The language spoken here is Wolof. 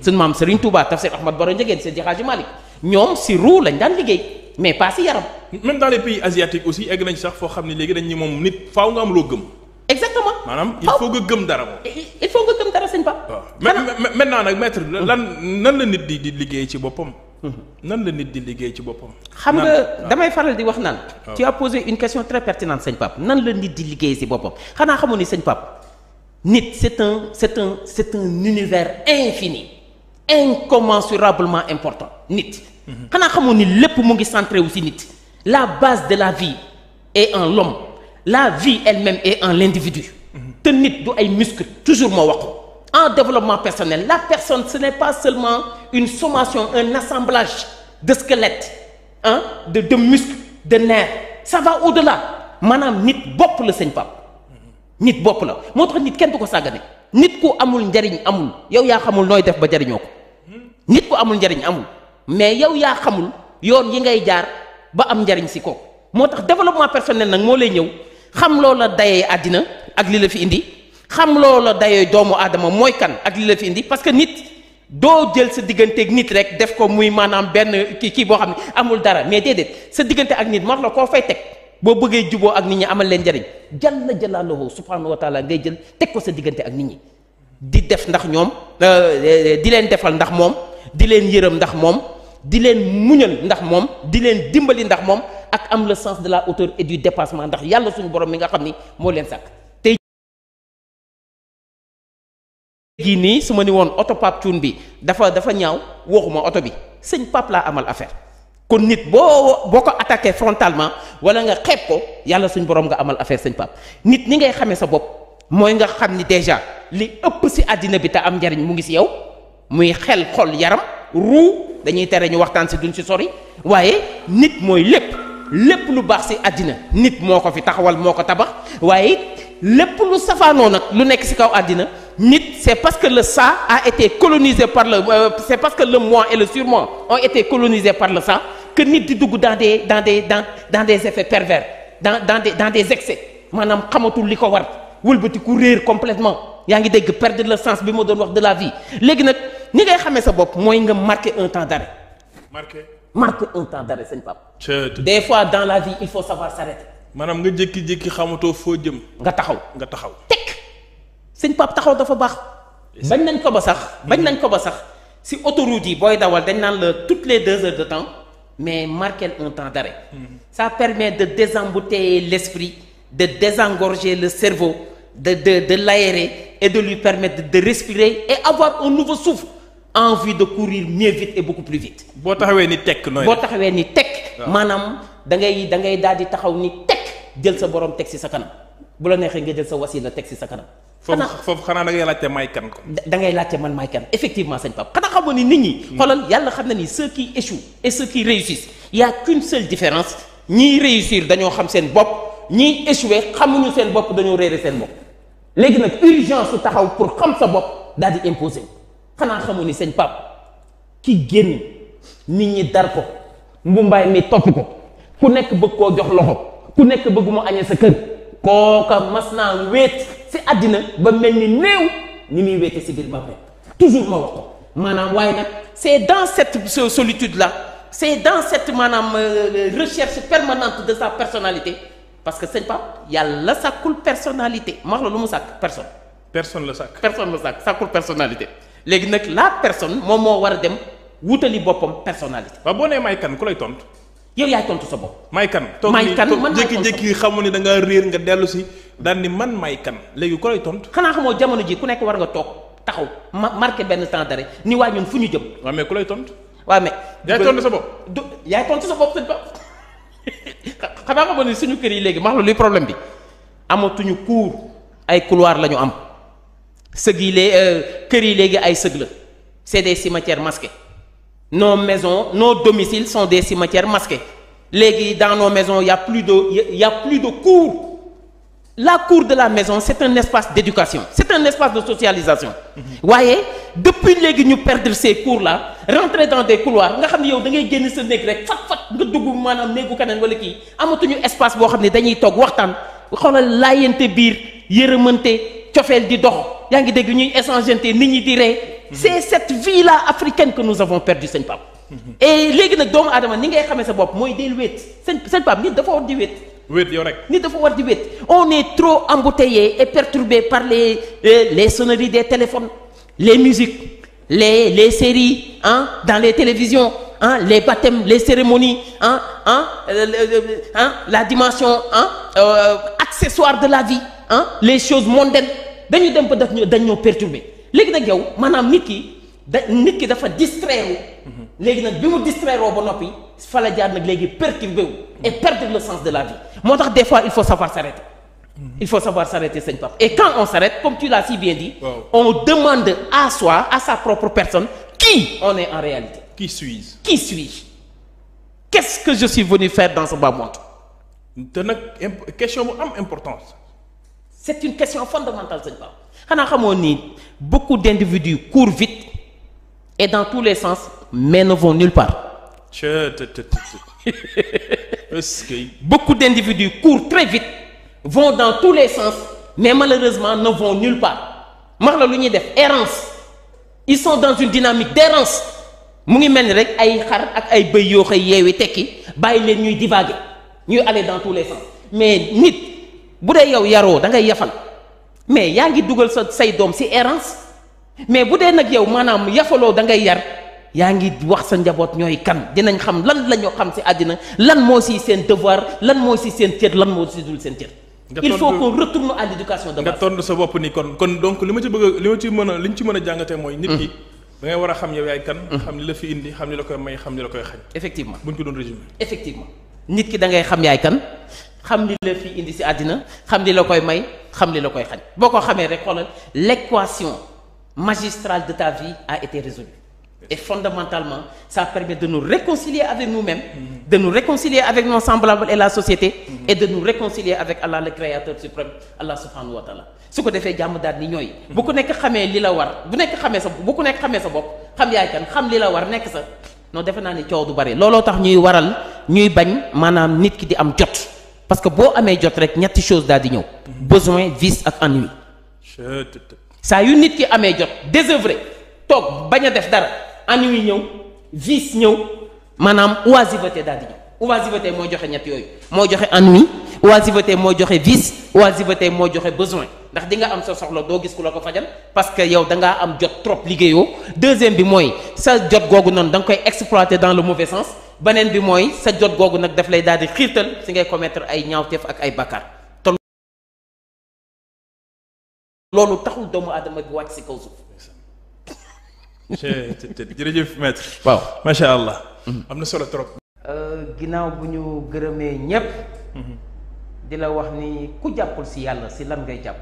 sunu maam Serigne Touba Tafsir Ahmad Baro Ndiéguène Seydi Hadji Malick ñoom si ruu lañ daan liggéey mais pas si yaram. même dans les pays asiatiques aussi egg nañ sax foo xam ne léegi dañ ni moom nit faaw nga am loo gëm. exactement maanaam il faut nga gëm dara moom. il faut nga gëm dara sëñ Pape. waaw maintenant nag maître nan la nit di liggéey ci boppam. nan la nit di liggéey ci boppam. xam nga damay faral di wax naan. tu as posé une question très pertinente sëñ Pape nan la nit di liggéey ci boppam xanaa xamoon ni sëñ Pape nit c'est un univers infini incommensurablement important nit. xanaa xamoon ni lépp mu ngi centré wu ci nit. la base de la vie est en l'homme la vie elle-même est en l'individu. te nit du ay muscle toujours moo wax ko en développement personnel la personne ce n'est pas seulement une sommation un assemblage de squelettes de muscles de nerfs ça va au-delà maanaam nit bopp la sëñ Pape nit bopp la moo tax nit kenn du ko sàggane nit ku amul njariñ amul yow yaa xamul nooy def ba jariñoo ko nit ku amul njariñ amul mais yow yaa xamul yoon yi ngay jaar ba am njariñ si ko moo tax développement personnel nag moo lay ñëw xam loola dayee àddina ak li la fi indi xam loola dayee doomu aadama mooy kan ak li la fi indi parce que nit doo jël sa digganteeg nit rek def ko muy maanaam benn kii boo xam ne amul dara mais déedéet sa diggante ak nit moo la koo fay teg boo bëggee juboo ak nit ñi amal leen njariñ jalla jalaaluhu subhanahu wa taala ngay jël teg ko sa diggante ak nit ñi di def ndax ñoom di leen defal ndax moom di leen yërëm ndax moom di leen muñal ndax moom di leen dimbali ndax moom ak am le sens de la hauteur et du dépassement ndax yàlla suñu borom mi nga xam ni moo leen sàkk tey jii nii su ma ni woon oto Pape Thioune bi dafa ñaaw waxuma oto bi sëñ Pape laa amal affaire kon nit boo ko attaqué frontalement wala nga xeeb ko yàlla suñu borom nga amal affaire sëñ Pape nit ni ngay xamee sa bopp mooy nga xam ni déjà li ëpp si àddina bi te am njariñ mu ngi si yow muy xel xol yaram ruu dañuy tere ñu waxtaan si duñ si sori waaye nit mooy lépp lu baax si àddina nit moo ko fi taxawal moo ko tabax waaye lépp lu safaanoo nag lu nekk si kaw àddina nit c'est parce que le ça a été colonisé par c'est parce que le moi et le surmoi ont été colonisés par le ça que nit di dugg dans des effets pervers dans des excès maanaam xamatul li ko war wëlbati ku réer complètement yaa ngi dégg perdre le sens bi ma doon wax de la vie léegi nag ni ngay xamee sa bopp mooy nga marquer un temps d'arrêt. marquer un temps d'arrêt sëñ Pape. des fois dans la vie il faut savoir s'arrêter. maanaam nga jékki-jékki xamatoo foo jëm. nga taxaw tekk sëñ Pape taxaw dafa baax. bañ nañ ko ba sax si autoroute yi booy dawal dañ naan la toutes les 2 heures de temps mais marquer un temps d'arrêt. ça permet de désembouteiller l'esprit de désengorger le cerveau de l'aérer et de lui permettre de respirer et avoir un nouveau souffle. envie de courir mieux vite et beaucoup plus vite. boo taxawee ni tekk nooy boo taxawee ni tekk maanaam da ngay daal di taxaw ni tekk jël sa borom teg si sa kanam bu la neexee nga jël sa wasila teg si sa kanam. foofu xanaa da ngay laajte may kan ko. da ngay laajte man may kan effectivement sëñ Pape xanaa xamoon ni nit ñi. xoolal yàlla xam na ni ceux qui échouent et ceux qui réussissent il y a qu'une seule différence ñiy réussir dañoo xam seen bopp ñiy échouer xamuñu seen bopp dañoo réere seen bopp léegi nag urgence su taxaw pour xam sa bopp daal di imposer. xanaa xamu ni sëñ Pape ki génn nit ñi dar ko mbumbaay mi topp ko ku nekk bëgg koo jox loxo ku nekk bëgg mu añee sa kër kooka mas naa wéet si àddina ba mel ni néew ni muy wéete si biir ba pare toujours ma wax ko maanaam waaye nag c'est dans cette solitude là c'est dans cette maanaam recherche permanente de sa personnalité parce que sëñ Pape yàlla sàkkul personnalité ma wax la lu mu sàkk personne la sàkk sàkkul personnalité léegi nag la personne moom moo war a dem wutali boppam personnalité. waaw boo nee may kan ku lay tontu. yow yaay tontu sa bopp. may kan man jékki-jékki xamu ni da ngaa réer nga dellu si daal ni man may kan léegi ku lay tontu. xanaa xamoo jamono ji ku nekk war nga toog taxaw marqué benn temps d'arrêt ni waa ñun fu ñu jëm. waaw mais ku lay tontu. waaw mais. yaay tontu sa bopp. yaay tontu sa bopp sëñ Ba xanaa xamoo ni suñu kër yi léegi ma wax la luy problème bi amatuñu cour ay couloir la ñu am. sëg yi kër yi léegi ay sëg la c'est des cimetières masqués nos maisons nos domiciles sont des cimetières masqués léegi dans nos maisons il y a plus de cour la cour de la maison c'est un espace d'éducation c'est un espace de socialisation waaye depuis léegi ñu perdre ces cours là rentrer dans des couloirs nga xam ne yow da ngay génn sa néeg rek fat nga dugg maanaam néegu keneen wala kii amatuñu espace boo xam ne dañuy toog waxtaan xoolal laayante biir yërëmante cofeel di dox yaa ngi dégg ñuy échangeante nit ñi di ree c'est cette vie là africaine que nous avons perdu sëñ Pape. et léegi nag doomu aadama ni ngay xamee sa bopp mooy del wéet sëñ Pape nit dafa war di wéet. wéet yow rek. nit dafa war di wéet on est trop embouteillé et perturbé par les sonneries des téléphones les musiques les séries dans les télévisions les baptêmes les cérémonies la dimension accessoire de la vie les choses mondaines dañu dem ba dañ ñoo perturbé léegi nag yow maanaam nit ki dafa distraire léegi nag bi mu distraire ba noppi fa la jaar nag léegi perturbé wu et perdre le sens de la vie moo tax des fois il faut savoir s'arrêter il faut savoir s'arrêter sëñ Pape et quand on s'arrête comme tu l'as si bien dit on demande à soi à sa propre personne qui on est en réalité. Qui suis-je? Qui suis-je? Qu'est-ce que je suis venu faire dans ce bas monde? te nag question bu am importance. C'est une question fondamentale sëñ Pape xanaa xamoon ni beaucoup d'individus courent vite et dans tous les sens mais ne vont nulle part. Est-ce que beaucoup d'individus courent très vite vont dans tous les sens mais malheureusement ne vont nulle part max la lu ñuy def errance ils sont dans une dynamique d'errance mu ngi mel ni rek ay xar ak ay bëy yoo xëy yeewi tekki bàyyi leen ñuy divaguer ñuy aller dans tous les sens mais nit bu dee yow yaroo da ngay yafal mais yaa ngi dugal say doom ci errance mais bu dee nag yow maanaam yafaloo da ngay yar yaa ngi wax sa njaboot ñooy kan dinañ xam lan la ñoo xam ci àddina lan moo ci seen devoir lan moo ci seen cër lan moo ci dul seen cër. il faut qu'on retourne à l'éducation de base. nga tontu sa bopp ni kon donc li ñu ci mën a jàngatee mooy. nit ki da ngay war a xam yow yaay kan. xam li la fi indi xam li la koy may xam li la koy xañ. effectivement buñ ko doon résumé. effectivement nit ki da ngay xam yaay kan xam li la fi indi ci àddina xam li la koy may xam li la koy xañ boo ko xamee rek xoolal l'équation magistrale de ta vie a été résolue. Et fondamentalement, ça permet de nous réconcilier avec nous-mêmes, de nous réconcilier avec nos semblables et la société, et de nous réconcilier avec Allah, le Créateur suprême, Allah subhanahu wa ta'ala. su ko defee jàmm daal ni ñooy. bu ko nekk xamee li la war bu nekk xamee sa bopp xam yaay kan xam li la war nekk sa non defe naa ni coow du bari looloo tax ñuy bañ maanaam nit ki di am jot parce que boo amee jot rek ñetti chose daal di ñëw. besoin vice ak ennui. saa yu nit ki amee jot désœuvré toog bañ a def dara. ennui ñëw vice ñëw maanaam oisiveté daal di ñëw oisiveté mooy joxe ñett yooyu mooy joxe ennui oisiveté mooy joxe vice oisiveté mooy joxe besoin ndax di nga am sa soxla doo gis ku la ko fajal parce que yow da ngaa am jot trop liggéeyoo deuxième bi mooy sa jot googu noonu da nga koy exploiter dans le mauvais sens beneen bi mooy sa jot googu nag daf lay daal di xiirtal si ngay commettre ay ñaawteef ak ay bakkaar te loolu taxul doomu aadama bi wàcc si kaw suuf. jërëjëf maître. waaw macha allah. am na solo trop. ginnaaw bu ñu gërëmee ñépp di la wax ni ku jàppul ci yàlla ci lan ngay jàpp.